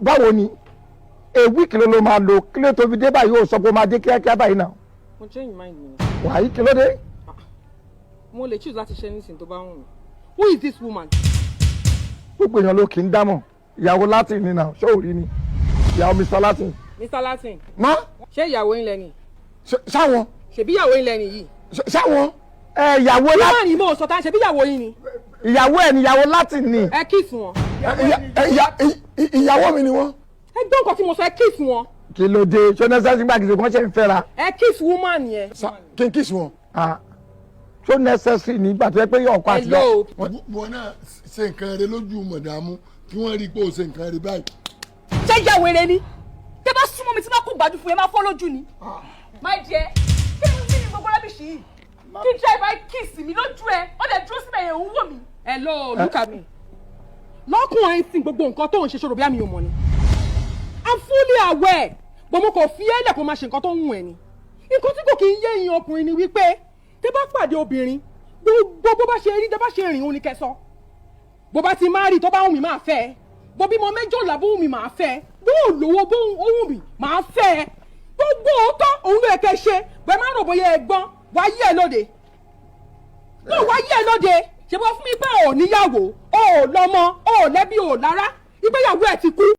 Báwo ni? A week ló máa lò. Kí ló tó fi dé báyìí? Ó sọ pé ó máa dé kíákíá báyìí náà. Mo change mind mi. Wàyí, kí ló dé? Mo lè choose láti ṣe anything tó bá wù mí. Who is this woman? Gbogbo èèyàn ló kì í dámọ̀. Ìyàwó Latin ni náà, ṣé ò rí ni? Ìyàwó Mr. Latin. Mr. Latin. Má. Ṣé ìyàwó yín lẹ́ni? Ṣáwọn. Ṣèbí ìyàwó yín lẹ́ni yìí? Ṣáwọn. Ẹ ìyàwó Woman ni mo sọ tá, ṣebí ìyàwó yín ni? Ìyàwó ẹ ni, ìyàwó Latin ni. Ẹ kiss wọn. Ìyàwó mi ni wọ́n. Ẹ gbọ́ nǹkan tí mo sọ, ẹ kiss wọn. Kí ló dé? Ṣé necessary gbà kìí ṣe kí wọ́n ṣe ń fẹ́ra? Ẹ kiss woman yẹn. Kí n kiss wọn? Ah, ṣó necessary nígbà tó yẹ pé ọkọ àti Hello. Wọn náà ṣe nǹkan rẹ lójú mọ̀dàmú kí wọ́n rí i pé o ṣe nǹkan rẹ báyìí. Ṣé ìyá wèrè ni? Tẹ bá súnmọ́ mi, tí bá kó gbájú fún yẹn, máa fọ́ lójú ni. My dear, kí ni gbogbo rubbish yìí? Kí driver kiss mi lójú ẹ, ó dẹ̀ dúró síbẹ̀ yẹn, òun wò mí. Hello, look at me. Lọ́kùnrin sin gbogbo nǹkan tó ń ṣe ṣòro bí àmì ò mọ̀ ni. I'm fully aware. But mo kò fi ẹ́ lẹ̀ kó máa ṣe nǹkan tó ń wù ẹ́ ni. Nǹkan tí kò kí ń yé ẹ̀yin ọkùnrin ni wípé tẹ́ bá pàdé obìnrin, gbogbo bó bá ṣe rí, tẹ́ bá ṣe rìn, òun ni kẹ́ sọ. Bó bá ti máa rí, tó bá wù mí, máa fẹ́ ẹ. Bó bímọ méjòlá, bó wù mí, máa fẹ́ ẹ. Bó ò lówó, bó wù mí, máa fẹ́ ẹ. Gbogbo òótọ́ òun ló yẹ kẹ́ ṣe. Bẹ́ẹ̀ má rò bóyá ẹ gbọ́n, wá yí ẹ lóde. Náà wá yí ẹ lóde. Ṣe bọ́ fún mi pé ò níyàwó, ò lọ́mọ, ò lẹ́bí, ò lára, ìgbéyàwó ẹ̀ ti kú.